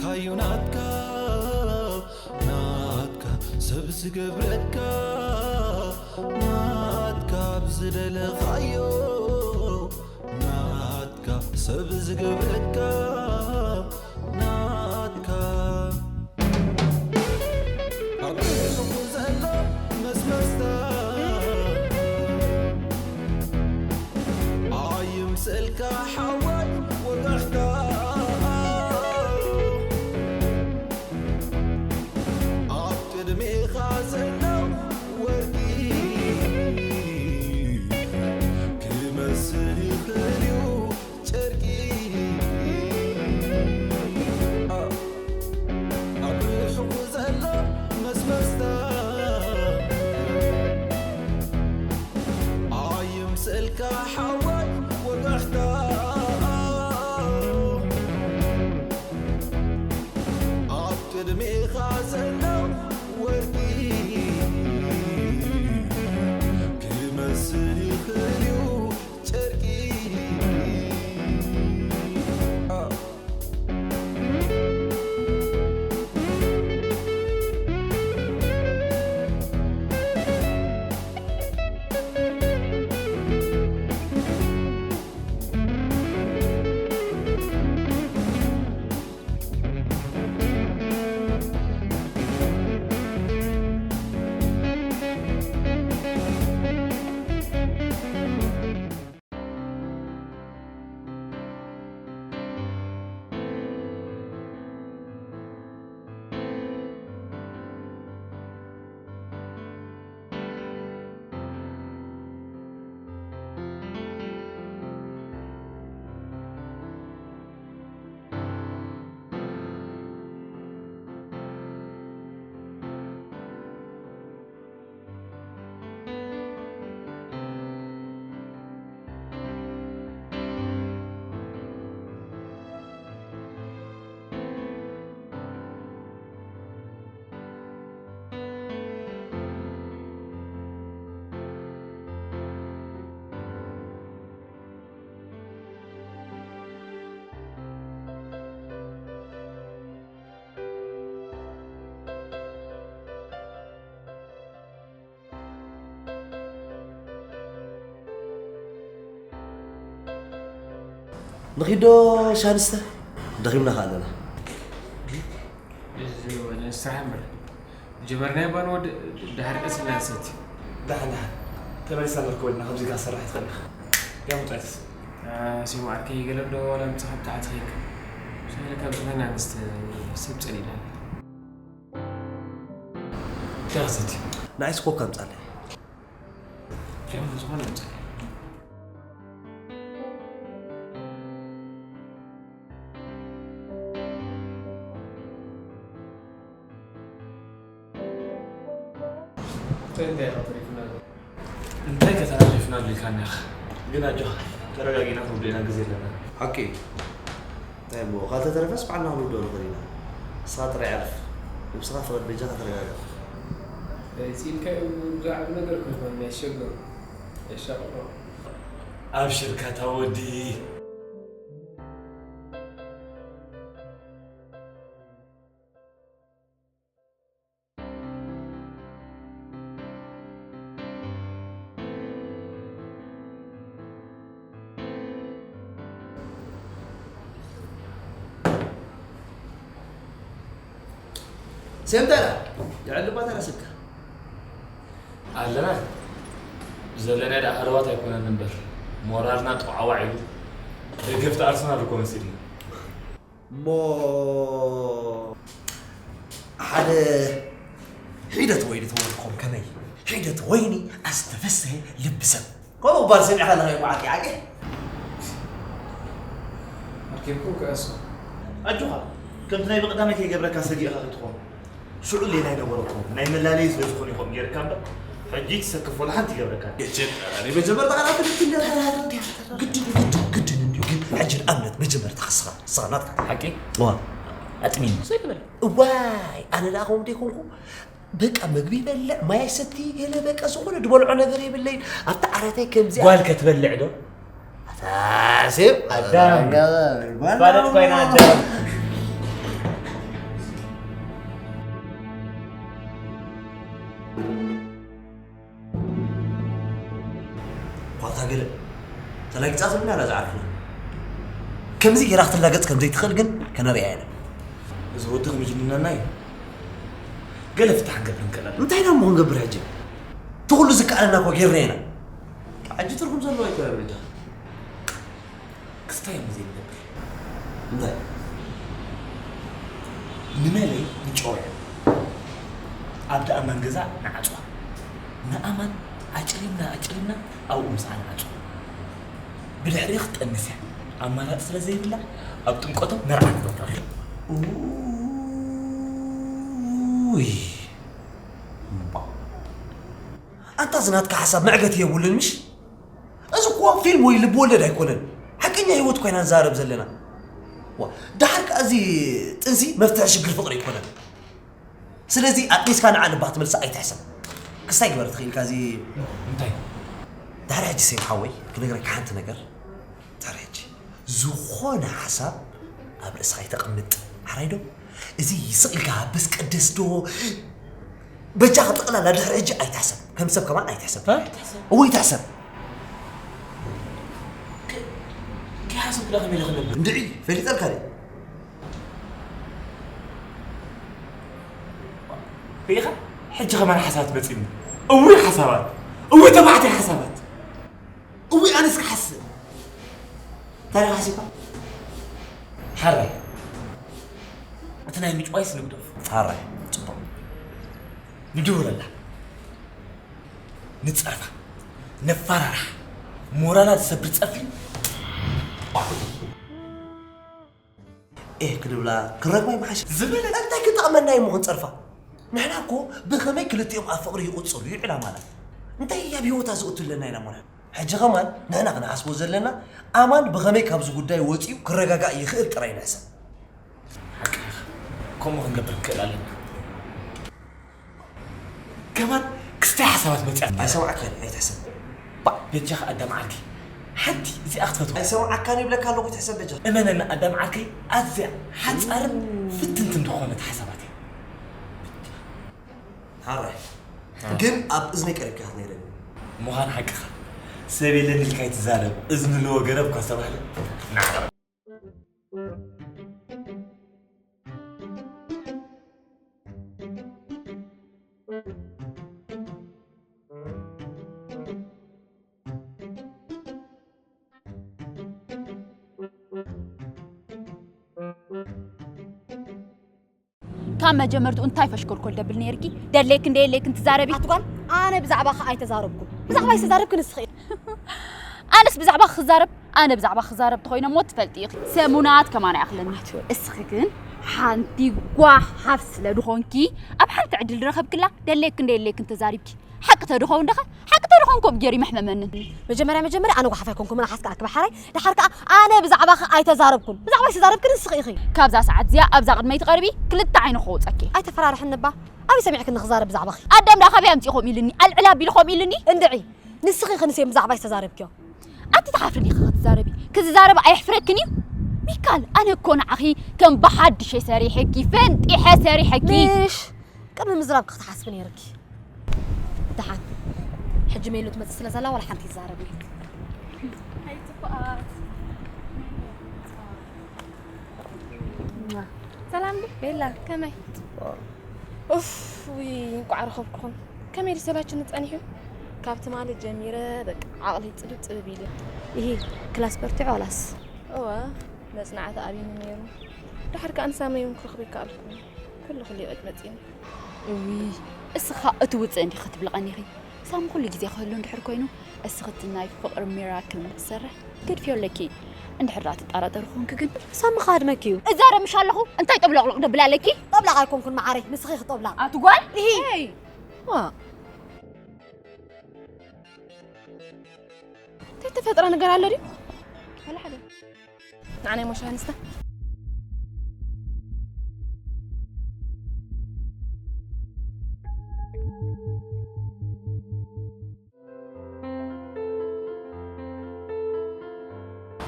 ካዩ ናትካ ናትካ ሰብ ዝገብረካ ናትካ ብዝደለኻዮ ናትካ ሰብ ዝገብረካ ናትካ ኣብ ርእሱ ዘሎ መስመስታ ኣይምሰልካ ሓወይ ወጋሕታ ኣብ ቅድሜኻ ዘሎ ወርቂ ክመስል ይኽእል እዩ ጨርቂ ኣብ ርሑቕ ዘሎ መስመስታ ኣይምሰልካ ሓወይ ወጋሕታ ኣብ ቅድሜኻ ዘሎ ወርቂ ክመስል ይኽእል እዩ ጨርቂ ንኺዶ ሻንስተ ደኺምና ከ ኣለና። ስራሕ እምበር ጀመርናዮ ባንወድ ድሕሪ ቀስ ኢልና ንሰቲ። ደሓን ደሓን ተመሊስና ንርከበልና ከምዚ ኢልካ ክትሰርሕ ኣይትኽእልን ኢኻ። ያ ሙጣይትስ? ሲሙ ዓርከይ ገለ ዶ ዋላ ምጻኻ ብታሕቲ ኸይድካ? ሳይለ ካብ ዝኾነ ኣንስቲ ሰብ ጸሊእና። እንታይ ክትሰቲ? ንዓይስ ኮካ ኣምጻለይ። ከም ዝኾነ ኣምጻለይ። እንታይ ከተረፊፍና ኢልካኒ ኢኻ። ግን ኣጆኻ ተረጋጊእና ክንብሎ ኢና ግዜ ኣለና። ሓቂ እዩ። እንታይ እሞ ካልተተረፈስ ባዕልና ክንውድኦ ንኽእል ኢና። ንስኻ ጥራይ ዕረፍ። ነብስኻ ፍቐድ በጃኻ ተረጋጋእ። ፂልካ እዩ ብዛዕባ ነገር እኮ ይኾን ናይ ሸገሩ የሻቕሎ። ኣብሽርካ እታ ወዲ። ሴምተራ የዕልባታ ራስልካ ኣለና ዘለና ደኣ ሃለዋት ኣይኮነን እምበር ሞራልና ጠዋዋዕ ኢሉ ደገፍቲ ኣርሰናል እኮ መሲልና እሞ ሓደ ሒደት ወይኒ ተወልኮም ከመይ ሒደት ወይኒ ኣስተፈሰየ ልቢ ሰብ ከምኡ ባል ሰሚዕካ ኣለኻ እዩ መዓቂ ዓቂ ኣርኪብኩም ክእሱ ኣጆኻ ከምቲ ናይ ብቕዳመይ ከይገብረካ ሰጊእኻ ክትኾን ሽዑ ሌላ ይነበረኩም ናይ መላለዪ ስለ ዝኾነ ይኾን ጌርካ እምበር ሕጂ ትሰክፍ ወላ ሓንቲ ይገብረካ የጀን ኣነ መጀመርታ ቃላት ትልክል ግድን ግድን ግድን እንዲሁ ግን ሕጂ ንኣብነት መጀመርታ ክስኻ ስኻ ናትካ ሓቂ ዋ ኣጥሚኒ ዘይክበል እዋይ ኣነ ደኣ ከምኡ ደይኮንኩ በቃ ምግቢ ይበልዕ ማይ ሰቲ ገለ በቃ ዝኾነ ድበልዖ ነገር የብለይ ኣብቲ ዓራተይ ከምዚ ጓል ከትበልዕ ዶ ኣታሴብ ኣዳም ፋለት ኮይና ኣዳም ከምዚ ጌራ ክትላገጽ ከም ዘይትኽእል ግን ከነርእያ ኢና። እዚ ወዲ ከም ጅንነና እዩ። ገለ ፍታሕ ክንገብር ንክእል ኣለና። እንታይ ደሞ ክንገብር ሕጂ? እቲ ኩሉ ዝከኣለና እኮ ጌርና ኢና። ሕጂ ትርጉም ዘለዎ ኣይኮነን በጃኻ። ክስታይ እዮም እዚ ንገብር። እንታይ? ንመለይ ንጨወያ። ኣብ ደኣማን ገዛ ንዓጽዋ። ንኣማን ኣጭሪምና ኣጭሪምና ኣብኡ ምስኣ ንዓጽዋ። ብድሕሪኡ ክትጠንስ እያ። ኣማራጺ ስለ ዘይብላ ኣብ ጥምቀቶም መርዓ ንፈጥረሉ። ኡይ። እምባ። ኣንታ እዚ ናትካ ሓሳብ መዕገቲ የብሉን ምሽ? እዚ እኮ ፊልም ወይ ልብ ወለድ ኣይኮነን። ሓቀኛ ህይወት ኮይና ንዛረብ ዘለና። ዋ፣ ደሓር ከኣ እዚ ጥንሲ መፍትሒ ሽግር ፍቕሪ ኣይኮነን። ስለዚ ኣጥኒስካ ንዓ ልባ ክትመልሳ ኣይትሕሰብ። ክስታይ ግበር ትኽእል ኢልካ እዚ እንታይ? ድሕሪ ሕጂ ሴም ሓወይ ክነግረካ ሓንቲ ነገር። ድሕሪ ሕጂ ዝኾነ ሓሳብ ኣብ ርእስኻ ኣይተቐምጥ። ሓራይ ዶ? እዚ ስቕ ኢልካ ሃብስ ቅድስ ዶ? በጃኻ ጠቕላላ ድሕሪ ሕጂ ኣይትሕሰብ። ከም ሰብ ከማን ኣይትሕሰብ። እ? እወ ይትሕሰብ። ከ-፣ ከይሓሰብኩ ዳ ከመይ ኢለ ክነብር? እንድዒ፣ ፈሊጠልካ ድየ? ርኢኻ? ሕጂ ከማን ሓሳባት መጺእኒ። እውይ ሓሳባት! እውይ ተባዕታይ ሓሳባት! እውይ ኣነስ ክሓስብ! እንታይ ኢኻ ሓሲብካ? ሓራይ። እቲ ናይ ምጭዋይስ ንግደፍ። ሓራይ፣ ጽቡቕ። ንድውለላ። ንጸርፋ። ነፋራርሓ። ሞራላ ዝሰብር ጸርፊ። ኤህ ክንብላ ክንረግማ ይምሓሽ። ዝበለ እንታይ ክጠቕመና እዩ እሞ ክንጸርፋ? ንሕና እኮ ብኸመይ ክልቲኦም ኣብ ፍቕሪ ይቕጽሉ እዩ ዕላማና። እንታይ ኣብ ህይወታ ዝእቱ ኣለና ኢና እሞ ንሕና? ሕጂ ኸማን ንሕና ክንሓስቦ ዘለና ኣማን ብኸመይ ካብዚ ጉዳይ ወጺኡ ክረጋጋእ ይኽእል ጥራይ ንሕሰብ። ሓቅኻ። ከምኡ ክንገብር ንክእል ኣለና። ከማን ክስታይ ሓሳባት መጽያ። ኣይሰማዕካን፣ ኣይትሕሰብ። ባዕ፣ በጃኻ ኣዳም ዓርከይ፣ ሓንቲ እዚኣ ክትፈትዋ። ኣይሰማዕካን ይብለካ ኣለኹ፣ ኣይትሕሰብ በጃኻ። እመነኒ ኣዳም ዓርከይ፣ ኣዝያ ሓጻርን ፍትንትን ዝኾነት ሓሳባት እያ። ሓራይ። ግን ኣብ እዝነይ ቀሪብካ ክትነግረኒ። ምዃን ሓቅኻ። ሰብ የለን ኢልካ ኣይትዛረብ፣ እዝኒ ለዎ ገረብ እኳ ዝተባህለ። ንዓ። ካብ መጀመርትኡ እንታይ ፈሽኮልኮል ደብል ነይርኪ? ደድልየክን ደየለይክን ትዛረቢ? ኣቲ ጓል፣ ኣነ ብዛዕባኺ ኣይተዛረብኩን። ብዛዕባይ ዝተዛረብኪ ንስኺ ኢኺ። ኣነስ ብዛዕባኺ ክዛረብ? ኣነ ብዛዕባኺ ክዛረብ ተኾይነ እሞ ትፈልጢ ኢኺ። ሰሙናት ከማን ኣይኣኽለኒ። ኣቲ ጓል። እስኺ ግን ሓንቲ ጓሓፍ ስለ ዝኾንኪ፣ ኣብ ሓንቲ ዕድል ዝረኸብክላ ደድልየክን ደየለይክን ተዛሪብኪ። ሓቂ ተድኸውን ደኸ? ሓቂ ተድኸውን ከምኡ ገይሩ ይመሕመመኒ። መጀመርያ መጀመርያ ኣነ ጓሓፍ ኣይኮንኩን፣ መልሓስኪ ኣርክቢ ሓራይ። ደሓር ከኣ ኣነ ብዛዕባኺ ኣይተዛረብኩን። ብዛዕባይ ዝተዛረብኪ ንስኺ ኢኺ። ካብዛ ሰዓት እዚኣ ኣብዛ ቅድመይ ትቐርቢ ክልተ ዓይንኺ ክወጸኪ። ኣይተፈራርሕኒ እባ። ኣበይ ሰሚዕክኒ ክዛረብ ብዛዕባኺ? ኣዳም ደኣ ካበይ ኣምጺኡ ከምኡ ኢሉኒ? ኣልዕል ኣቢሉ ከምኡ ኢሉኒ? እንድዒ፣ ንስኺ ኢኺ ንሴም ብዛዕባይ ዝተዛረብክዮ። ኣቲ ትሓፍሪ ዲኺ ክትዛረቢ? ክዝዛረብ ኣየሕፍረክን እዩ? ሚካል፣ ኣነ እኮ ንዓኺ ከም ብሓድሽ እየ ሰሪሐኪ፣ ፈንጢሐ ሰሪሐኪ። ምሽ፣ ቅድሚ ምዝራብኪ ክትሓስቢ ነይርኪ። ደሓን። ሕጂ ሜሉ ትመጽእ ስለ ዘላ ዋላ ሓንቲ ይዛረብ እዩ። ኣይ ጽቡቓት። ሰላም ዲ? ቤላ። ከመይ? ኡፍ፣ ውይ፣ እንቋዕ ረኸብኩኹም። ከመይ ድሰላችኒ ጸኒሑ? ካብ ትማሊ ጀሚረ በቃ ዓቕለይ ጽብብ ጽብብ ኢሉ። ይሂ፣ ክላስ በርቲዑ ዋላስ? እወ፣ መጽናዕቲ ኣብዩኒ ነይሩ። ደሓር ከኣ ንሳመይ እውን ክረኽቦ ኣይከኣልኩን። ኩሉ ክሊቐቅ መጺኒ። እውይ፣ እስኻ እቲ ውጽእ እንዲኺ ክትብልቐኒ ኢኺ። ሳሚ ኩሉ ግዜ ክህሉ እንድሕር ኮይኑ፣ እስኺ እቲ ናይ ፍቕሪ ሚራክል ምስ ትሰርሕ ክትገድፍዮ ኣለኪ። እንድሕር ደኣ ትጠራጠሪ ኮንኪ ግን። ሳሚ ክሃድመኪ እዩ። እዛረብ ምሽ ኣለኹ፣ እንታይ ጠብለቕሎቕ ደብል ኣለኪ? ጠብላቕ ኣይኮንኩን መዓረይ፣ ንስኺ ኢኺ ጠብላቕ። ኣቲ ጓል? ኢሂ። ሄይ! ዋ። እንታይ ተፈጥረ ነገር ኣሎ ድዩ? ወላ ሓደ። ንዓናይ ሞሻ ኣንስታ።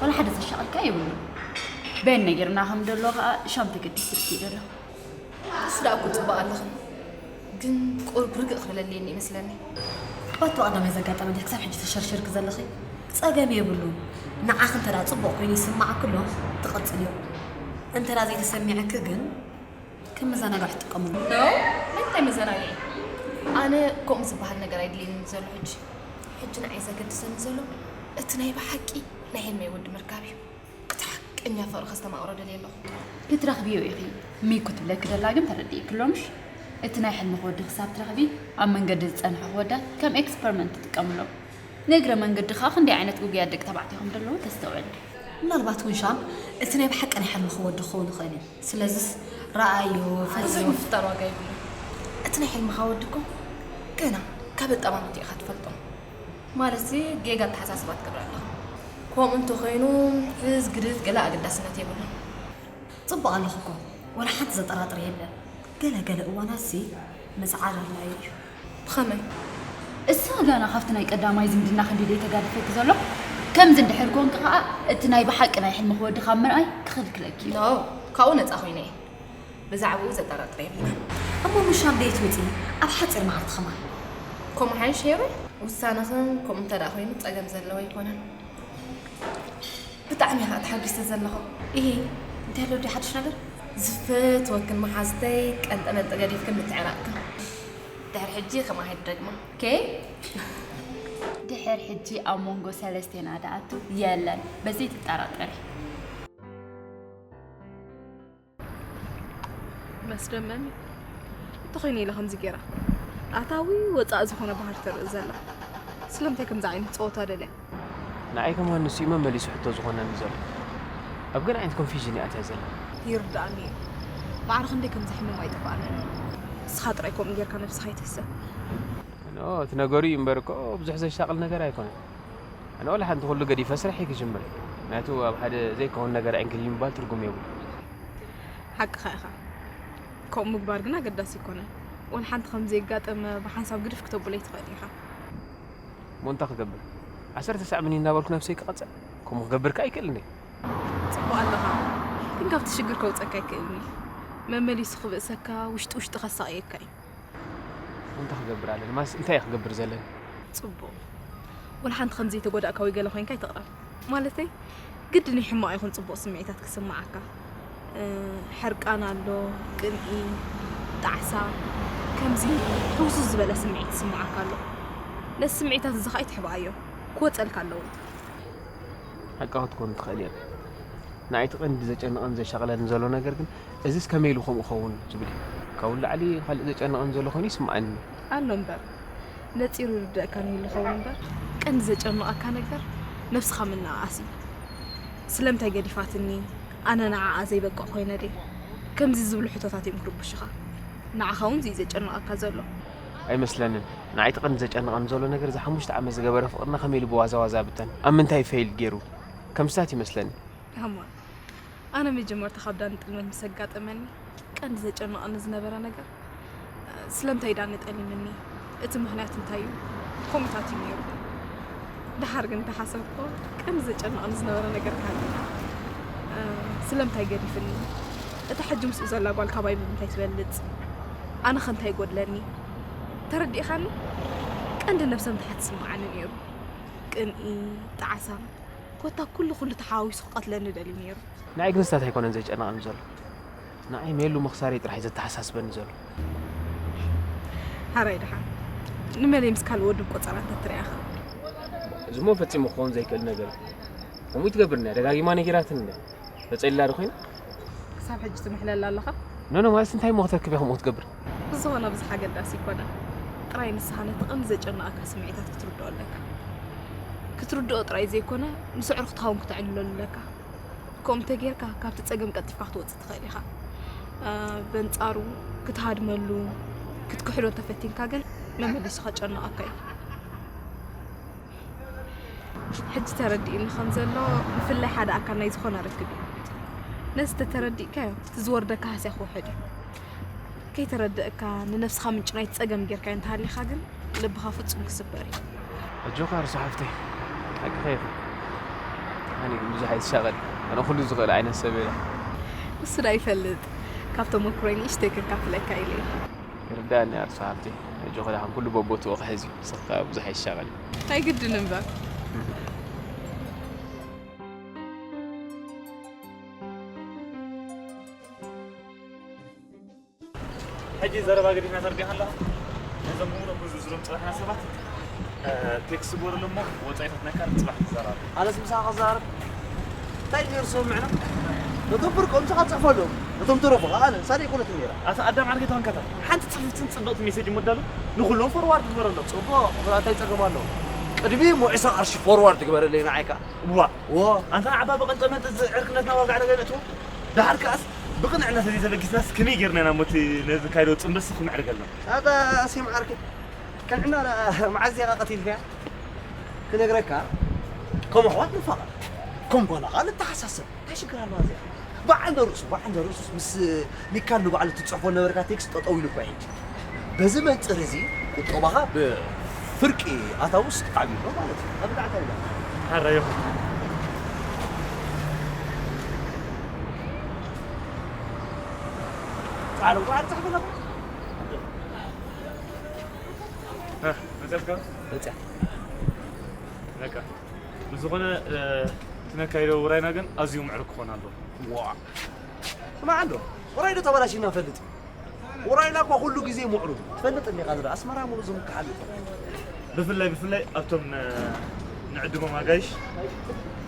ወላ ሓደ ዘሻቐልካ የብሉን። በየን ነጊርና ከም ደሎ ከኣ ሻም ተገዲስ ትርኢ ደሎ። ንሱ ደኣ እኮ ጽቡቕ ኣለኽን፣ ግን ቁሩብ ርግእ ክብለለየኒ ይመስለኒ። ባቶ ቀዳማይ ዘጋጠመ ድዩ ክሳብ ሕጂ ተሸርሽርኪ ዘለኺ? ጸገም የብሉን። ንዓኺ እንተ ደኣ ጽቡቕ ኮይኑ ይስማዓኪ ኣሎ፣ ትቕጽልዮ። እንተ ደኣ ዘይተሰሚዐኪ ግን ከም መዘናግዒ ትጥቀምሉ። ኖ፣ እንታይ መዘናግዒ? ኣነ ከምኡ ዝበሃል ነገር ኣይድልየንን ዘሎ ሕጂ። ሕጂ ንዓይ ዘገድሰኒ ዘሎ እቲ ናይ ብሓቂ ናይ ሕልመይ ወዲ ምርካብ እዩ። እቲ ሓቀኛ ፍቕሪ ከስተማቕሮ ደልየ ኣለኹ። ክትረኽብዮ ኢኺ። ሚኩ ትብለኪ ዘላ ግን ተረዲእኪ ኣሎ ምሽ? እቲ ናይ ሕልምኺ ወዲ ክሳብ ትረኽቢ ኣብ መንገዲ ዝጸንሐ ክወዳ ከም ኤክስፐሪመንት ትጥቀምሎም። ንእግረ መንገዲ ኸኣ ክንደይ ዓይነት ግጉያት ደቂ ተባዕትዮ ከም ዘለዉ ተስተውዕል። ምናልባት እውን ሻም እቲ ናይ ብሓቂ ናይ ሕልምኺ ወዲ ክኸውን ይኽእል እዩ። ስለዝስ ረኣዮ፣ ብዙሕ ፈትዮ። ምፍጣር ዋጋ የብሉን። እቲ ናይ ሕልምኻ ወዲ እኮ ገና ካብ ኣጠማምትኡ ኢኻ ትፈልጦ። ማለት ጌጋ ኣተሓሳስባ ትገብር ኣለኻ። ከምኡ እንተኾይኑ ሕዝ ግድፍ ገለ ኣገዳስነት የብሉን። ጽቡቕ ኣለኹ እኮ፣ ወላ ሓንቲ ዘጠራጥር የለን። ገለ ገለ እዋናትሲ መጽዓር ኣድላዩ እዩ። ብኸመይ? እሳ ገና ካብቲ ናይ ቀዳማይ ዝምድና ክንዲ ደይ ተጋድፈኪ ዘሎ። ከምዚ እንድሕር ኮንኪ ከኣ እቲ ናይ ብሓቂ ናይ ሕልምኺ ወዲ ካብ ምርኣይ ክኽልክለኪ እዩ። ኖ፣ ካብኡ ነጻ ኮይነ እየ። ብዛዕባኡ ዘጠራጥር የብልናን። እሞ ምሻም ደይ ትውጺ ኣብ ሓጺር መዓልቲ ኸማን። ከምኡ ሓይሽ ሄሩ? ውሳነኽን ከምኡ እንተ ደኣ ኮይኑ ጸገም ዘለዎ ኣይኮነን። ብጣዕሚ ኢኻ ተሓጒሰ ዘለኹ። እሂ፣ እንታይ ኣሎ ድዩ ሓድሽ ነገር? ዝፈትወክን መሓዝተይ ቀንጠ መንጠ ገዲፍክን ምትዕራቕክን። ድሕሪ ሕጂ ከምኣ ኣይትደግማ። ኦኬ? ድሕር ሕጂ ኣብ መንጎ ሰለስቴና ደኣቱ የለን። በዘይ ትጠራጠሪ። መስደመሚ እንተኾይነ ኢለ ከምዚ ገይራ ኣታዊ ወፃእ ዝኾነ ባህሪ ተርኢ ዘላ። ስለምንታይ ከምዚ ዓይነት ፀወታ ደልያ? ንዓይ ከማን ንሱ እዩ መመሊሱ ሕቶ ዝኾነኒ ዘሎ። ኣብ ገለ ዓይነት ኮንፊዥን እያ ኣትያ ዘላ። ይርዳእኒ እዩ። ማዕረ ክንደይ ከም ዘሕምም ኣይጠፍኣንን። ንስኻ ጥራይ ከምኡ ጌርካ ነብስኻ ኣይትህሰብ። ኖ፣ እቲ ነገሩ እዩ እምበር እኮ ብዙሕ ዘሻቕል ነገር ኣይኮነን። ኣነ ዋላ ሓንቲ ኩሉ ገዲፈ ስርሐይ ክጅምር። ምክንያቱ ኣብ ሓደ ዘይከውን ነገር ዕንክሊል ምባል ትርጉም የብሉ። ሓቅኻ ኢኻ። ከምኡ ምግባር ግን ኣገዳሲ ኣይኮነን። ዋላ ሓንቲ ከም ዘየጋጠመ ብሓንሳብ ግድፍ ክተብሎ ኣይትኽእል ኢኻ። እሞ እንታይ ክገብር? ዓሰርተ ሳዕ ምኒ እናበልኩ ነብሰይ ክቐጽዕ? ከምኡ ክገብር ከኣ ኣይክእል እንዴ? ጽቡቕ ኣለኻ። ግን ካብቲ ሽግር ከውጸካ ኣይክእልን እዩ። መመሊሱ ክብእሰካ፣ ውሽጢ ውሽጢ ከሳቕየካ እዩ። እንታይ ክገብር ኣለኒ? ማስ እንታይ እየ ክገብር ዘለኒ? ጽቡቕ። ወላ ሓንቲ ከም ዘይተጎዳእካ ወይ ገለ ኮይንካ ኣይትቕረብ። ማለተይ፣ ግድን እዩ ሕማቕ ይኹን ጽቡቕ ስምዒታት ክስምዓካ። እ፣ ሕርቃን ኣሎ፣ ቅንኢ፣ ጣዕሳ፣ ከምዚ ሕውስውስ ዝበለ ስምዒት ይስምዓካ ኣሎ። ነዚ ስምዒታት እዚ ኸኣ ኣይትሕብኣዮ። ክወጸልካ ኣለዎ። ሓቃ ክትኮን ትኽእል እያ። ንዓይ እቲ ቀንዲ ዘጨንቐን ዘሻቕለን ዘሎ ነገር ግን፣ እዚስ ከመይ ኢሉ ከምኡ ኸውን ዝብል እዩ። ካብኡ ንላዕሊ ካልእ ዘጨንቐን ዘሎ ኮይኑ ይስምዓኒ። ኣሎ እምበር፣ ነጺሩ ይርደእካ ነይሉ ኸውን እምበር፣ ቀንዲ ዘጨንቐካ ነገር ነብስኻ ምንእኣስ እዩ። ስለምንታይ ገዲፋትኒ? ኣነ ንዓኣ ዘይበቅዕ ኮይነ ድየ? ከምዚ ዝብሉ ሕቶታት እዮም ክርብሹኻ። ንዓኻ እውን እዚ እዩ ዘጨንቐካ ዘሎ። ኣይመስለንን። ንዓይ እቲ ቀንዲ ዘጨንቐኒ ዘሎ ነገር፣ እዚ ሓሙሽተ ዓመት ዝገበረ ፍቕርና ከመይ ኢሉ ብዋዛ ዋዛ ብተን፣ ኣብ ምንታይ ፌይል ገይሩ ከም ስታት ይመስለኒ። እማ ኣነ መጀመርታ ካብ ዳኒ ጥልመት ምስ ኣጋጠመኒ ቀንዲ ዘጨንቐኒ ዝነበረ ነገር፣ ስለምንታይ ዳኒ ጠሊምኒ? እቲ ምኽንያት እንታይ እዩ? ከምኡታት እዩ ነይሩ። ደሓር ግን እንተሓሰብኩ ቀንዲ ዘጨንቐኒ ዝነበረ ነገር ክሃልካ፣ ስለምንታይ ገዲፍኒ? እታ ሕጂ ምስኡ ዘላ ጓል ካባይ ብምንታይ ትበልጽ? ኣነ ኸ እንታይ ይጎድለኒ? ተረዲእኻኒ? ቀንዲ ነብሰ ምትሓት ይስምዓኒ ነይሩ። ቅንኢ፣ ጣዕሳ፣ ኮታ ኩሉ ኩሉ ተሓዋዊሱ ክቐትለኒ ደልዩ ነይሩ። ንዓይ ግን ስታት ኣይኮነን ዘጨንቐኒ ዘሎ። ንዓይ ሜሉ ምኽሳረይ ጥራሕ እዩ ዘተሓሳስበኒ ዘሎ። ሓራይ ደሓን ንመለይ ምስ ካልእ ወዲ ቆጸራ እንተትሪኣኻ። እዚ እሞ ፈጺሙ ክኸውን ዘይክእል ነገር እዩ። ከምኡ ትገብርና ደጋጊማ ነጊራትኒ እንደ መጸላ ዶ ኮይና? ክሳብ ሕጂ ትምሕለላ ኣለኻ? ኖ ኖ፣ ማለት እንታይ እሞ ክተክብ እያ ከምኡ ክትገብር? ብዝኾነ ብዙሕ ኣገዳሲ ኣይኮነን። ጥራይ ንስኻ ነቲ ቀንዲ ዘጨንቐካ ስምዒታት ክትርድኦ ኣለካ። ክትርድኦ ጥራይ ዘይኮነ፣ ምስ ኣዕሩኽትኻ እውን ክተዕልለሉ ኣለካ። ከምኡ እንተጌርካ፣ ካብቲ ጸገም ቀልጢፍካ ክትወጽእ ትኽእል ኢኻ። እ፣ በንጻሩ፣ ክትሃድመሉ፣ ክትክሕዶ እንተፈቲንካ ግን፣ መመሊሱ ከጨንቐካ እዩ። ሕጂ ተረዲእኒ ከም ዘሎ፣ ምፍላይ ሓደ ኣካል ናይ ዝኾነ ርክብ እዩ። ነዚ ተተረዲእካዮ፣ እቲ ዝወርደካ ሃስያ ክውሕድ እዩ። ከይተረደእካ፣ ንነብስኻ ምንጪ ናይቲ ጸገም ጌርካዮ እንተሃሊኻ ግን፣ ልብኻ ፍጹም ክስበር እዩ። ኣጆኻ ርሱ ሓፍተይ፣ ሓቅኻ ኢኻ። ኣነ ግን ብዙሕ ኣይትሻቐል። ኣነ ኩሉ ዝኽእል ዓይነት ሰብ እየ። እሱ ዳ ይፈልጥ፣ ካብ ተመኩሮይ ንእሽተይ ከካፍለካ ኢለ እየ። ይርዳእኒ ኣርሱ ሓፍተይ። ኣጆኺ ደሓን ኩሉ በቦትኡ ክሕዝ እዩ። ንስኺ ከኣ ብዙሕ ኣይትሻቐሊ። ኣይግድን እምበር። ሕጂ ዘረባ ገዲፍና ተርዲኻ ኣለኻ። ነዞም ብሙሉ ብዙ ዝሎም ጽባሕና ሰባት ቴክስ ግበረሎም እሞ ወጻኢታት ነካል ጽባሕ ንዘራረብ። ኣነስ ምሳኻ ክዛረብ እንታይ ነይሩ ዝሰምዕና? ነቶም ፍርቆም ንስኻ ትጽሕፈሎም፣ ነቶም ተረፉ ኸዓ ኣነ ሳለ ኣይኮነትን ነይራ። ኣታ ኣዳም ዓርከይ ተኸንከታ ሓንቲ ጽፍፍትን ጽብቕቲ ሜሴጅ እሞ ኣዳሉ ንኹሎም ፎርዋርድ ግበረሎም። ጽቡቕ፣ እንታይ ጸገም ኣለዎ? ቅድሚ እሞ ዒስራ ቅርሺ ፎርዋርድ ግበረለይ ንዓይ ከኣ። ዋ። ዎ። ኣንታ ዓባ ብቐንጠመንጢ እዚ ዕርክነትና ዋጋ ዕዳጋ ነእትዎ። ደሓር ከኣስ ብቕንዕና ተዘይተበጊስናስ ከመይ ጌርና ኢና ሞቲ ነዚ ካይዶ ጽምበስ ክምዕርገልና? ኣታ ኣስዮም ዓርከይ፣ ቅንዕና መዓዝ ኢኻ ቀቲልካያ? ክነግረካ፣ ከም ኣሕዋት ንፋቐር፣ ከም ጓና ኸኣ ንተሓሳሰብ። እንታይ ሽግር ኣለዋ እዚኣ? በዓል ንርእሱ፣ በዓል ንርእሱስ ምስ ሚካል ንባዕሉ ትጽሕፎ ነበርካ ቴክስት ጠጠው ኢሉ እኮ እዩ ሕጂ። በዚ መንጽር እዚ ቁጠባኻ ብፍርቂ ኣታውስ ዓብዩ ኣሎ ማለት እዩ። ኣብ ላዕሊ እንታይ ኢላ? ሓራይ ይኹን። ጻዕዳ ጓዕድ ጽሕፍና። እ፣ መጸልካ? መጽያ። በቃ። ብዝኾነ፣ እ፣ ትነካይዶ ውራይና ግን ኣዝዩ ምዕሩግ ክኾን ኣለዎ። ዋ። ስማዕ እንዶ፣ ውራይ ዶ ተበላሺና ፈልጥ? ውራይና እኮ ኩሉ ግዜ ምዕሩግ። ትፈልጥ እንዲኻ ዝዳ ኣስመራ ሙሉ ዝምክሓሉ። ብፍላይ፣ ብፍላይ ኣብቶም ን-፣ ንዕድሞም ኣጋይሽ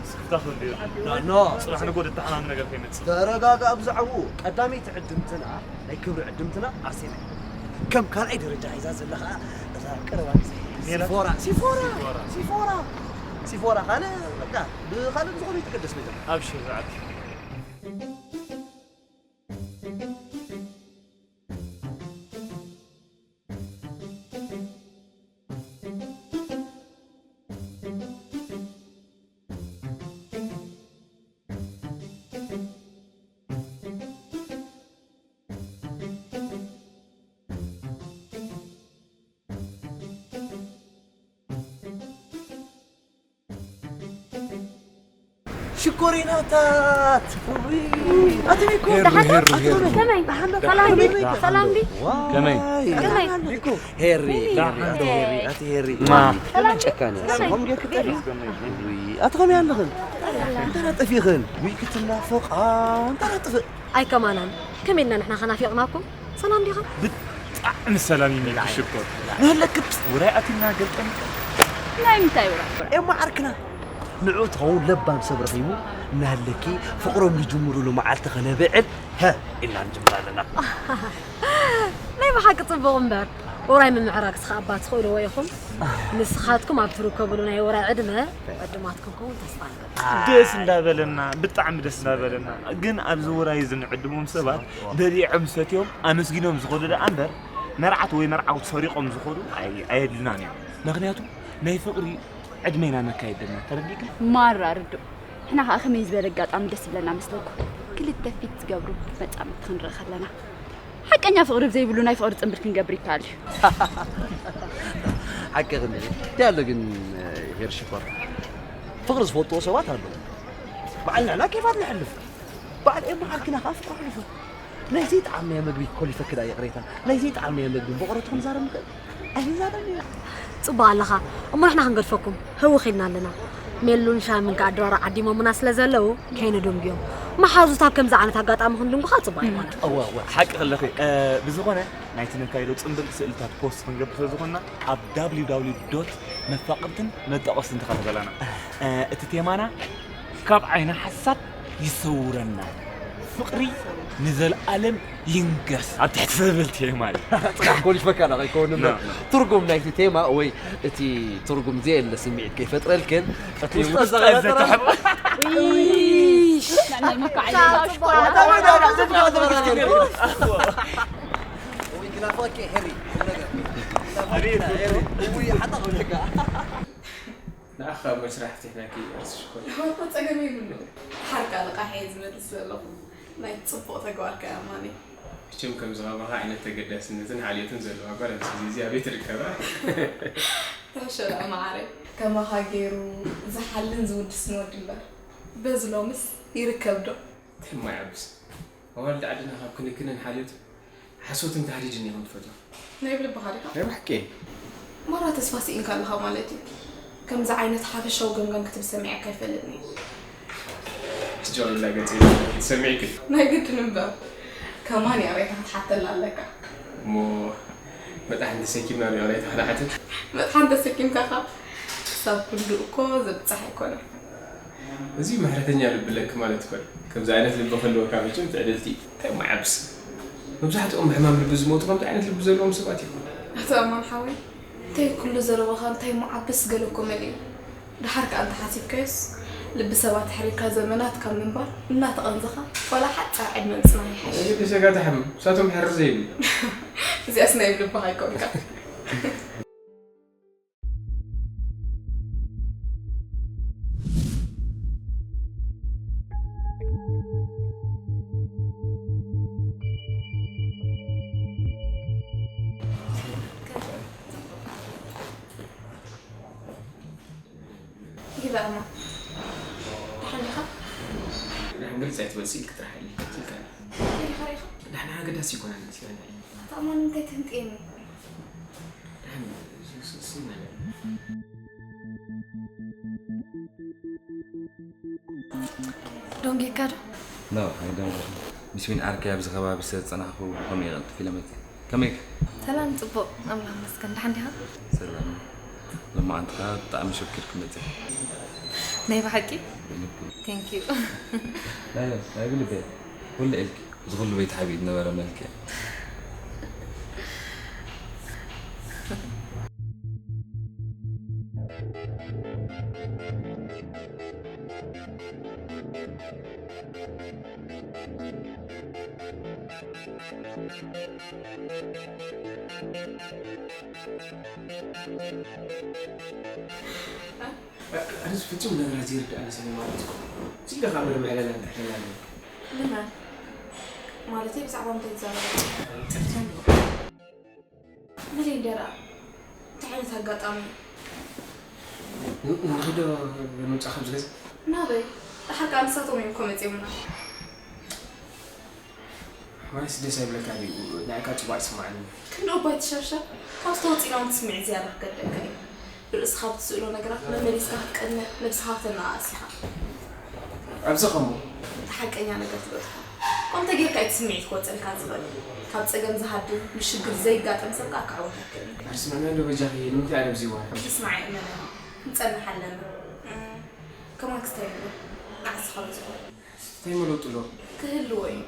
ስክፍታ ክህሉ እዩ። ኖ፣ ኖ። ጽባሕ ንግሆ ድተሓማም ነገር ከይመጽእ። ተረጋጋ ብዛዕባኡ። ቀዳመይቲ ዕድምትና፣ ናይ ክብሪ ዕድምትና ኣርሴናል። ከም ካልኣይ ደረጃ ሒዛ ዘላ ኸኣ እዛ ቀረባ ግዜ ሜላት? ሲፎራ፣ ሲፎራ፣ ሲፎራ። ሲፎራ። ሲፎራ ካልእ በቃ ብኻልእ ዝኾነ ይትገደስ ነገር። ኣብሽር ዝዓት። ሽኮሪናታ ትፍሪ ኣቲ ሚኮ ሄሩ፣ ሄሩ፣ ሄሩ። ከመይ? ሰላም ዲ? ሰላም ዲ? ዋይ። ከመይ? ከመይ? ሚኮ ሄሪ፣ ሄሪ፣ ኣቲ ሄሪ፣ ኣቲ ሄሪ። ማ? ከመይ ጨካን እያ። ከመይ? ከምኡ ጌርክ ጠፊ። ውይ፣ ኣቲ ከመይ ኣለኽን? እንታይ ጠፊኽን? ውይ ክትናፈቓ፣ እንታይ ጠፍእ? ኣይ ከማናን፣ ከመይ ኢልና ንሕና ከናፊቕናኩም? ሰላም ዲኻ? ብጣዕሚ ሰላም እዩ ሚኪ ሽኮር። ንህለክት ውራይ ኣቲና ገልጠም። ናይ ምንታይ ውራይ? ኤማ ዓርክና። ንዑ ትኸውን ለባም ሰብ ረኺቡ እናህለኪ ፍቕሮም ዝጅምሩሉ መዓልቲ ከነብዕል፣ ሀ፣ ኢልና ንጅምር ኣለና። ናይ ብሓቂ ጽቡቕ እምበር፣ ውራይ ምምዕራግስ ኸኣ እባ ትኽእልዎ ኢኹም። ንስኻትኩም ኣብ ትርከብሉ ናይ ውራይ ዕድመ ዕዱማት ክንከውን ተስፋ ንገብር። ደስ እንዳበለና፣ ብጣዕሚ ደስ እንዳበለና። ግን ኣብዚ ውራይ እዚ ንዕድሞም ሰባት በሊዖም ሰትዮም ኣመስጊኖም ዝኸዱ ደኣ እምበር፣ መርዓት ወይ መርዓውቲ ሰሪቖም ዝኸዱ ኣይ-፣ ኣየድልናን እዮም። ምኽንያቱ ናይ ፍቕሪ ዕድመ ኢና ነካይድ ዘለና። ተረዲእክን? ማራ ርዱእ። ንሕና ኸኣ ከመይ ዝበለ ኣጋጣሚ ደስ ዝብለና መስለኩም? ክልተ ፊት ዝገብሩ መጻምድቲ ክንርኢ ከለና። ሓቀኛ ፍቕሪ ብዘይብሉ ናይ ፍቕሪ ጽምብል ክንገብር ይከኣል እዩ። ሓቂ ክንብል። እንታይ ኣሎ ግን፣ ሄር ሽኮር? ፍቕሪ ዝፈልጥዎ ሰባት ኣለዉ። በዓል ንሕና ኬፋት ነሕልፍ። በዓል ኤማ ዓርክና ከኣ ፍቕሩ ኣሕሊፉ። ናይ ዘይጠዓምናዮ መግቢ ኮሊፈኪ ደኣ ይቕሬታ። ናይ ዘይጠዓምናዮ መግቢ ብቕረቱ ክንዛረብ ንኽእል? ኣይንዛረብን ኢና። ጽቡቕ ኣለኻ። እሞ ንሕና ክንገድፈኩም ህውኽ ኢልና ኣለና። ሜሉን ሻምን ከኣ ድራር ዓዲሞምና ስለ ዘለዉ ከይንድንጉዮም። መሓዙት ኣብ ከምዚ ዓይነት ኣጋጣሚ ክንድንጉኻ ጽቡቕ ኣይኮነን። እወ፣ እወ፣ ሓቂ ከለኺ። እ፣ ብዝኾነ ናይቲ ነካይዶ ጽምብል ስእልታት ፖስት ክንገብር ስለ ዝኾንና ኣብ ዳብሊው ዳብሊው ዶት መፋቕርትን መጣቖስትን ተኸታተላና። እ፣ እቲ ቴማና ካብ ዓይኒ ሓሳድ ይሰውረና፣ ፍቕሪ ንዘለኣለም ይንገስ። ኣብ ትሕቲ ሰበልቲ ማለት። ጽባሕ ኮሊፈካ ና ከይከውን እምበር። ና፣ ና። ትርጉም ናይቲ ቴማ ወይ እቲ ትርጉም ዘየለ ስምዒት ከይፈጥረልክን፣ እቲ ውስጠ ውስጠ ዘተሕቦ። እይሽ። ወይ ግናፈቂ ሄሪ፣ ቁም ነገር። ኣቤት። ሄሪ፣ ውይ፣ ሓታ ክብለካ። ንዓኻ ኣብ መስራሕ ፍቲሕናኪ ኣርሲ ሽኮር። ዋላ ጸገም የብሉን። ሓርቃ ልቓሕ እየ ዝመልስ ዘለኹ። ናይ ጽቡቕ ተግባርካ እያ ማኒ። መቸም ከምዚ ከማኻ ዓይነት ተገዳስነትን ሓልዮትን ዘለዋ ጓል ኣብዚ ግዜ እዚ ኣበይ ትርከባ? ተሕሸ ደኣ መዓረይ። ከማኻ ገይሩ ዝሓልን ዝውድስን ወዲ እምበር። በዚ ሎምስ ይርከብ ዶ? ተማይ ዓብስ። ኣዋልድ ዓድና ካብ ክንክንን ሓልዮትን ሓሶትን ታህዲድን እዮም ትፈትዋ። ናይ ብልብኻ ዲኻ? ናይ ብሓቂ። ማራ ተስፋ ስኢንካ ኣለኻ ማለት እዩ። ከምዚ ዓይነት ሓፈሻዊ ገምጋም ክትብል ሰሚዐካ ኣይፈልጥን እየ። ሕጂ ዋላ ገጽ ትሰሚዕኪ? ናይ ግድን እምበር። ከማን ይቕሬታ ክትሓተላ ኣለካ። እሞ መጥሓን ተሰኪምና ዶ ይቕሬታ ክልሓትት? መጥሓን ተሰኪምካ ኸ ክሳብ ክንድኡ እኮ ዘብጽሕ ኣይኮነን። እዚ ምሕረተኛ ልቢ ኣለኪ ማለት እኮ እዩ። ከምዚ ዓይነት ልቢ ክህልወካ መቸም ትዕድልቲ እዩ። እንታይ እሞ ይዓብስ? መብዛሕትኦም ብሕማም ልቢ ዝሞቱ ከምዚ ዓይነት ልቢ ዘለዎም ሰባት እዮም። ኣቶ ኣማን ሓወይ፣ እንታይ ኩሉ ዘረባኻ እንታይ እሞ ዓብስ ገለ እኮ መሊኡ። ደሓር ከኣ እንተሓሲብካዮስ፣ ልቢ ሰባት ኣሕሪርካ ዘመናት ካብ ምንባር እናተቐንዘኻ ዋላ ሓጻር ዕድመ ምጽናሕ ይሓይሽ። እዚ ብሰጋ ተሕምም፣ ንሳቶም ሕርር ዘይብሉ። እዚኣስ ናይ ልብኻ ኣይኮንካ። ይበኣማ። ደሓን ዲኻ? ደሓን ግልጽ ኣይትበልሲ ኢልኪ ጥራሕ ኢልኪ። ከይዲ ኸሪኻ? ደሓን ኣገዳሲ ይኮነን መሲለኒ። ኣታ እሞ ንምንታይ ትህንጥየኒ? ደሓን ስ- ስ- ስም ኣለ። ዶንጌካ ዶ? ኖ፣ ኣይደንጎኹ። ምስ ዊን ዓርከይ ኣብዚ ከባቢ ስለ ዝጸናሕኩ ከምኡ ይቐልጥፍ ኢለ መጽእ። ከመይ ኢኻ? ሰላም፣ ጽቡቕ፣ ኣምላኽ ይመስገን። ደሓን ዲኻ? ሰላም። ሎማዓንትኻ ብጣዕሚ ሸኪርኩ መጺኻ። ናይ ብሓቂ? ብልቢ። Thank you። ናይ፣ ናይ ብልቢ። ኩሉ ኢልኪ። እዚ ኩሉ ቤት ሓቢኡ ዝነበረ መልክዕ። ኣነስ ፍጹም ነገራት ዘይርድኣኒ ሰብ ማለት እዩ። እዚ ኢለ ካብ መርምዕለና እንተሕለና ኣለና። ንመን? ማለተይ ብዛዕባ ምንታይ ትዛረብ? ጠፊኣኒ። መለይ እንድያ ደኣ? እንታይ ዓይነት ኣጋጣሚ እዩ? ን- ንኺዶ ንምጻእ ካብ ዝገዛ? ናበይ? ደሓር ከኣ ንሳቶም እዮም እኮ መጺኦምና። ማለትስ ደስ ኣይብለካ ድዩ? ንዓካ ጽቡቕ ኣይስምዓንን። ክንዲ እባ ኣይትሸርሸር። ካብዚ ተወጺእና እውን እቲ ስምዒት ዝያዳ ክገድደካ እዩ። ብርእስኻ ብትስእሎ ነገራት መመሊስካ ክትቀንእ፣ ነብስኻ ከተነኣእስ ኢኻ። ኣብዚ ኸሞ? እቲ ሓቀኛ ነገር ትበጽሖ። ከምኡ እንተጌርካ እዩ እቲ ስምዒት ክወጸልካ ዝኽእል። ካብ ጸገም ዝሃድም፣ ንሽግር ዘይጋጠም ሰብ ከኣ ክዕወት ኣይክእልን። ኣረ ስምዕና እንዶ በጃኺ፣ ንምንታይ ኣነ ኣብዚ እዋን? ምስማዕ የእመነኒ። ክንጸንሕ ኣለና። እም፣ ከማን ክስታይ ኣሎ። ንዓስኻ በዝሖ። እንታይ መለውጥ ኣለዎ? ክህልዎ እዩ።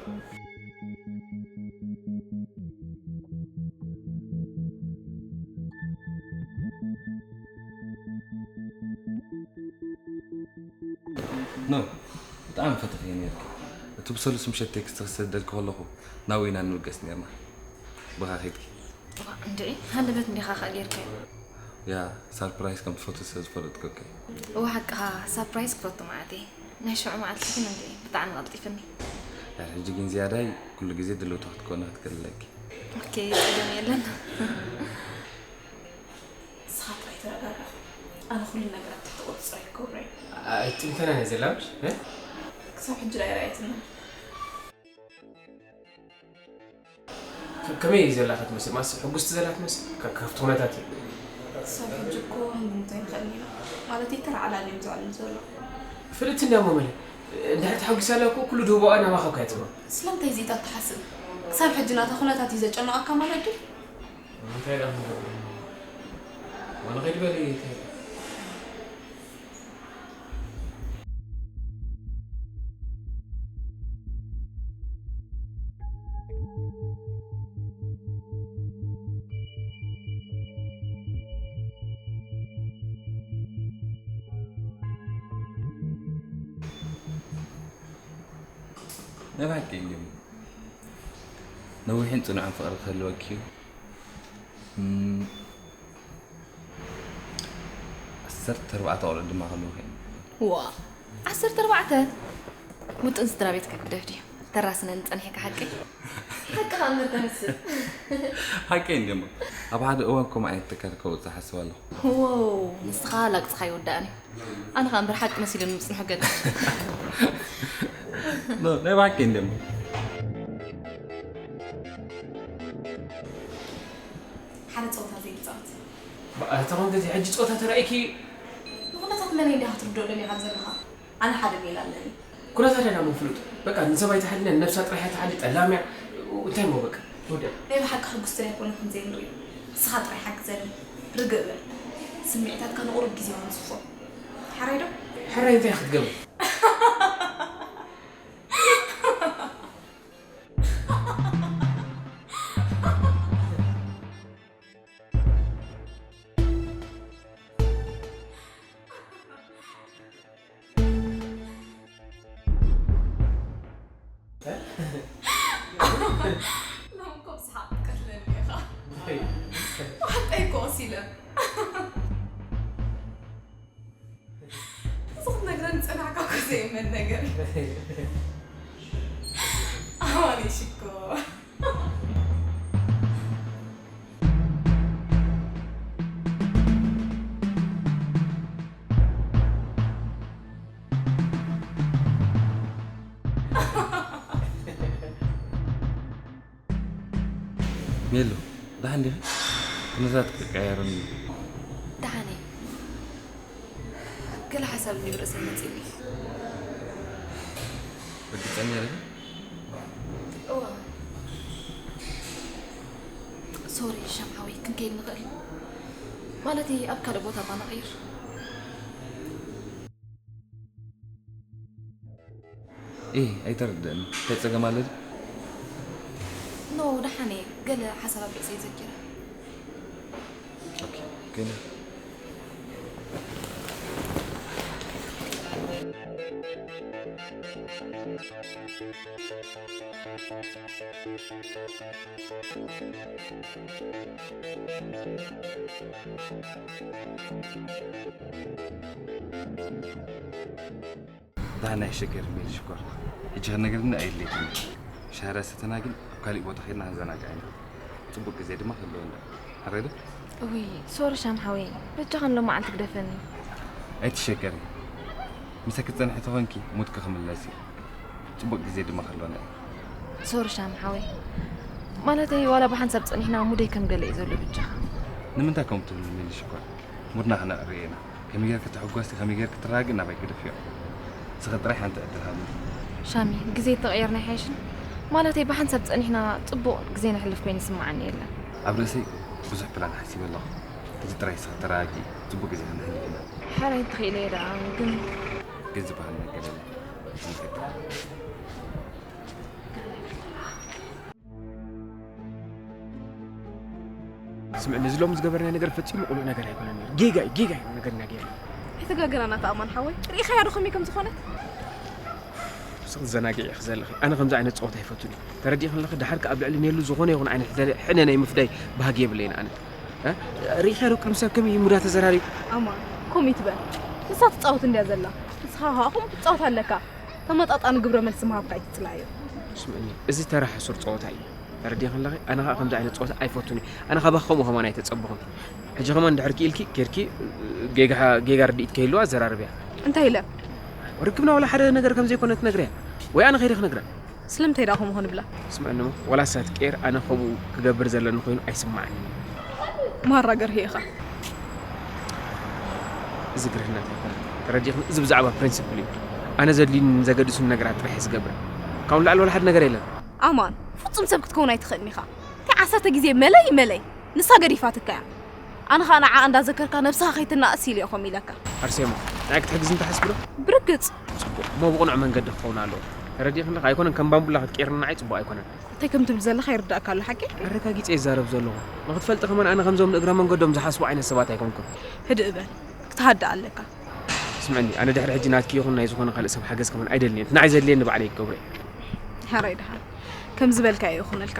ኖ፣ ብጣዕሚ ፈቲኽዮ ነይርኪ። እቲ ብሰሉስ ምሸት ቴክስት ክሰደልኪ ከለኹ ናብኡ ኢና ንብገስ ነይርና። ብኻ ኸድኪ። እዋ፣ እንድዒ፣ ሃንደበት እንዲኻ ኸኣ ጌርካዮ። ያ፣ ሳርፕራይዝ ከም ትፈቱ ስለ ዝፈለጥኩ እኮ። እወ፣ ሓቅኻ፣ ሳርፕራይዝ ክፈቱ መዓት እየ። ናይ ሽዑ መዓልቲ ግን እንድዒ፣ ብጣዕሚ ቀልጢፍኒ። ድሕሪ ሕጂ ግን ዝያዳይ፣ ኩሉ ግዜ ድልውቲ ክትኮኒ ክትክእልለኪ። ኦኬ፣ ጸገም የለን። ንስኻ ጥራይ ተረጋጋእ። ኣነ ኩሉ ነገራት ትሕቲ ቁጽጽር እየ ክገብሮ እየ። ኣይትጥንተናን እየ ዘላ ምሽ? እ? ክሳብ ሕጂ ዳኣ ኣይረኣየትንን። ከ-፣ ከመይ እዩ ዘላ ክትመስል? ማስ ሕጉስቲ ዘላ ትመስል? ከ-፣ ካብቲ ኩነታት እዩ። ክሳብ ሕጂ እኮ ክንግምቶ ኣይንኽእልን ኢና። ማለተይ ተራ ዕላል እዮም ዝዕልል ዘለዉ። ፍልጥቲ እንድያ እሞ መለ፣ እንድሕር ተሓጒሳ ኣላ እኮ ኩሉ ድህቦኣ ናባኻ እኮ እያ ትህቦ። ስለምንታይ እዚኢታት ትሓስብ? ክሳብ ሕጂ ናታ ኩነታት እዩ ዘጨንቐካ ማለት ድዩ? እንታይ ደኣ ክንገብር? ዋላ ከይዲ በሊ እንታይ ደኣ? ናይ ብሓቂ እዩ። ነዊሕን ጽኑዕን ፍቕሪ ክህልወኪ እዩ። እም፣ ዓሰርተ ኣርባዕተ ቆልዑ ድማ ክህልውኺ እዮም። ዋ፣ ዓሰርተ ኣርባዕተ? ውጥን ስድራ ቤትካ ግደፍ ድዩ? ተራስነኒ ጸኒሕካ ሓቀይ? ሓቅኻ እምበር ተመስል። ሓቀይ እንድሞ። ኣብ ሓደ እዋን ከምኡ ዓይነት ትካል ከውጽእ ሓስብ ኣለኹ። ዎው፣ ንስኻ ላግጽኻ ኣይወዳእን እዩ። ኣነ ኸኣ እምበር ሓቂ መሲሉኒ ምጽንሑ ገለ። ኖ፣ ናይ ብሓቂ እንድሞ። ሓደ ጸወታ ዘይንጻወት። በቃ፣ እታ ኾንገዚ ሕጂ ጸወታ ተራእይኪ? ንኹነታት መን እንዲኻ ክትርድኦ ደሊኻ ዘለኻ? ኣነ ሓደ ሜላ ኣለኒ። ኩነታት ደኣ ዳሞ ፍሉጥ። በቃ፣ ንሰብ ኣይትሓሊ፣ ንነብሳ ጥራሕ እያ ትሓሊ፣ ጠላም እያ። እንታይ እሞ በቃ። ወደ ናይ ብሓቂ ሕጉስቲ ኣይኮነ ከም ዘይንርኢ። ንስኻ ጥራይ ሓግዘኒ። ርግእ በል። ስምዒታትካ ንቑሩብ ግዜ ወንዝፎ። ሓራይ ዶ? ሕራይ እንታይ ክትገብር? ሎም እኮ ብሰሓቕ ትቀትለኒ ኢኻ። ዋሕጠይ እኮ ቀሲለ። እዚ ክትነግረኒ ጸናሕካ እኮ ዘይእመን ነገር እዩ። ኣዋኒ ሽኮር። ሜሉ፣ ደሓን ዲኺ? ኩነታት ክቀያየር እንድዩ። ደሓን እየ። ገለ ሓሳብ እንድዩ ርእሰይ መጺእኒ። ርግጸኛ ዲኺ? እወ። ሶሪ ሻም ሓወይ፣ ክንከይድ ንኽእል? ማለተይ ኣብ ካልእ ቦታ እባ ንቐይር። ኢ ኣይተረድእን እንታይ ጸገም ኣለ ድዩ? ኖ ደሓን እየ፣ ገለ ሓሳብ ኣብ ርእሰይ ዘኪረ። ኦኬ፣ ገለ ደሓን ኣይሸገርን ሜሪ ሽኮር። ሕጂ ክነግርኒ ኣየድልየክን። ሻሂ ዳኣ ሰተና ግን ኣብ ካሊእ ቦታ ኬድና ክንዘናጋዕ ኢና። ጽቡቅ ግዜ ድማ ክህልወና። ሕራይ ዶ? እውይ ሶሪ ሻም ሓወይ በጃኻ ንሎማዓልቲ ግደፈኒ። ኣይትሸገሪ። ምሳኪ ትጸንሒ ተኾንኪ ሙድኪ ክምለስ እዩ። ጽቡቅ ግዜ ድማ ክህልወና እዩ። ሶሪ ሻም ሓወይ ማለተይ ዋላ ብሓንሳብ ጸኒሕና ሙደይ ከም ገለ እዩ ዘሎ በጃኻ። ንምንታይ ከምኡ ትብሊ ሜሪ ሽኮር? ሙድና ክነዕሪ ኢና። ከመይ ጌርኪ ትሕጎሲ ከመይ ጌርኪ ትረጋግኢ ናባይ ግደፍዮ። ንስኺ ጥራይ ሓንቲ ዕድል ሃብኒ። ሻሚ ግዜ ተቐየርና ይሓይሽን? ማለተይ ብሓንሳብ ጸኒሕና ጽቡቕ ግዜ ነሕልፍ ኮይኑ ይስምዓኒ የለን። ኣብ ርእሰይ ብዙሕ ፕላን ሓሲበ ኣለኹ። ሕጂ ጥራይ ንስኺ ተረጋግኢ ጽቡቕ ግዜ ከነሕልፍ ኢና። ሕራይ እንተኺኢለ እየ ደኣ ግን። ግን ዝበሃል ነገር የለን። ሕጂ ንኸይድ ጥራይ። ስምዕኒ፣ እዚ ሎሚ ዝገበርናዮ ነገር ፈጺሙ ቅኑዕ ነገር ኣይኮነን ነይሩ። ጌጋ እዩ፣ ጌጋ እዩ ነገርና ገይርና። ኣይተጋገናን ኣታ ኣማን ሓወይ፣ ርኢኻያ ዶ ከመይ ከም ዝኾነት? ንስኺ ትዘናግዒ ኢኺ ዘለኺ። ኣነ ከምዚ ዓይነት ጸወታ ኣይፈቱን እየ። ተረዲእክኒ ኣለኺ፣ ደሓር ከኣ ኣብ ልዕሊ ኔሉ ዝኾነ ይኹን ዓይነት ደለ ሕነ ናይ ምፍዳይ ባህጊ የብለይን ኣነ። እ? ርኢኻያ ዶ ቅድሚ ሰብ ከመይ ሙዳ ተዘራሪቡ? ኣማን፣ ከምኡ ኣይትበል። ንሳ ትጻወት እንድያ ዘላ። ንስኻ ኸኣ ከምኡ ክትጻወት ኣለካ። ተመጣጣኒ ግብረ መልሲ ምሃብካ ኣይትጽላዮ። ስምዕኒ፣ እዚ ተራ ሕሱር ጸወታ እዩ። ተረዲእክኒ ኣለኺ? ኣነ ኸኣ ከምዚ ዓይነት ጸወታ ኣይፈቱን እየ። ኣነ ካባኺ ከምኡ ከማን ኣይተጸበኹን። ሕጂ ከማን እንድሕር ክኢልኪ ኬድኪ ጌጋ ጌጋ ርድኢት ከይህልዋ ኣዘራርብያ። እንታይ ኢለ? ርክብና ዋላ ሓደ ነገር ከም ዘይኮነ ትነግርያ ወይ ኣነ ከይደ ክነግራ? ስለምንታይ ደኣ ከምኡ ክንብላ? ስምዕኒ እሞ ዋላ ንሳ ትቀየር ኣነ ከምኡ ክገብር ዘለኒ ኮይኑ ኣይስምዓንን እዩ። ማራ ገርሂ ኢኻ። እዚ ግርህነት ኣይኮነን። ተረዲእኽኒ? እዚ ብዛዕባ ፕሪንስፕል እዩ። ኣነ ዘድልዩኒ ዘገድሱኒ ነገራት ጥራሕ እየ ዝገብር። ካብኡ ንላዕሊ ዋላ ሓደ ነገር የለን። ኣማን፣ ፍጹም ሰብ ክትከውን ኣይትኽእልን ኢኻ። እንታይ ዓሰርተ ግዜ መለይ መለይ ንሳ ገዲፋትካ እያ። ኣነ ኸኣ ንዓኣ እንዳዘከርካ ነብስኻ ከይትናእስ ኢለ እየ ከምኡ ኢለካ። ኣርሴማ፣ ንዓይ ክትሕግዝኒ ትሓስቢ ዶ? ብርግጽ። ጽቡቕ፣ እሞ ብቕኑዕ መንገዲ ክኸውን ኣለዎ። ተረዲእኽኒ ኣለኺ? ኣይኮነን ከም ባምቡላ ክትቀይርኒ ንዓይ ጽቡቕ ኣይኮነን። እንታይ ከም ትብል ዘለኻ ይርዳእካ ኣሎ ሓቂ? ኣረጋጊጸ እየ ዝዛረብ ዘለኹ። ንኽትፈልጢ ከማን ኣነ ከምዞም ንእግረ መንገዶም ዝሓስቡ ዓይነት ሰባት ኣይኮንኩን። ህድእ በል፣ ክትሃድእ ኣለካ። ስምዕኒ፣ ኣነ ድሕሪ ሕጂ ናትኪ ይኹን ናይ ዝኾነ ካልእ ሰብ ሓገዝ ከማን ኣይደልን እየ። እቲ ንዓይ ዘድልየኒ ባዕለይ ክገብሮ እየ። ሕራይ ደሓን፣ ከም ዝበልካዮ ይኹነልካ።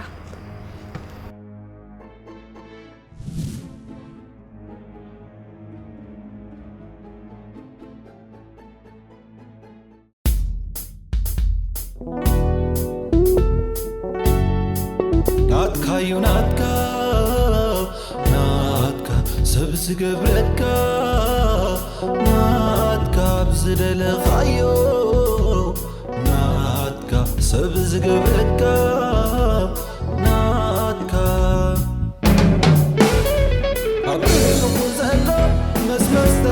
ናትካዩ ናትካ ናትካ ሰብ ዝገብረካ ናትካ ብዝደለኻዮ ናትካ ሰብ ዝገብረካ ናትካ ኣብ ልቡ ዘሎ መስመስታ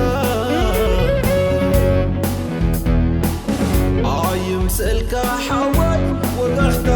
ኣይምሰልካ ሓወይ ወጋሕታ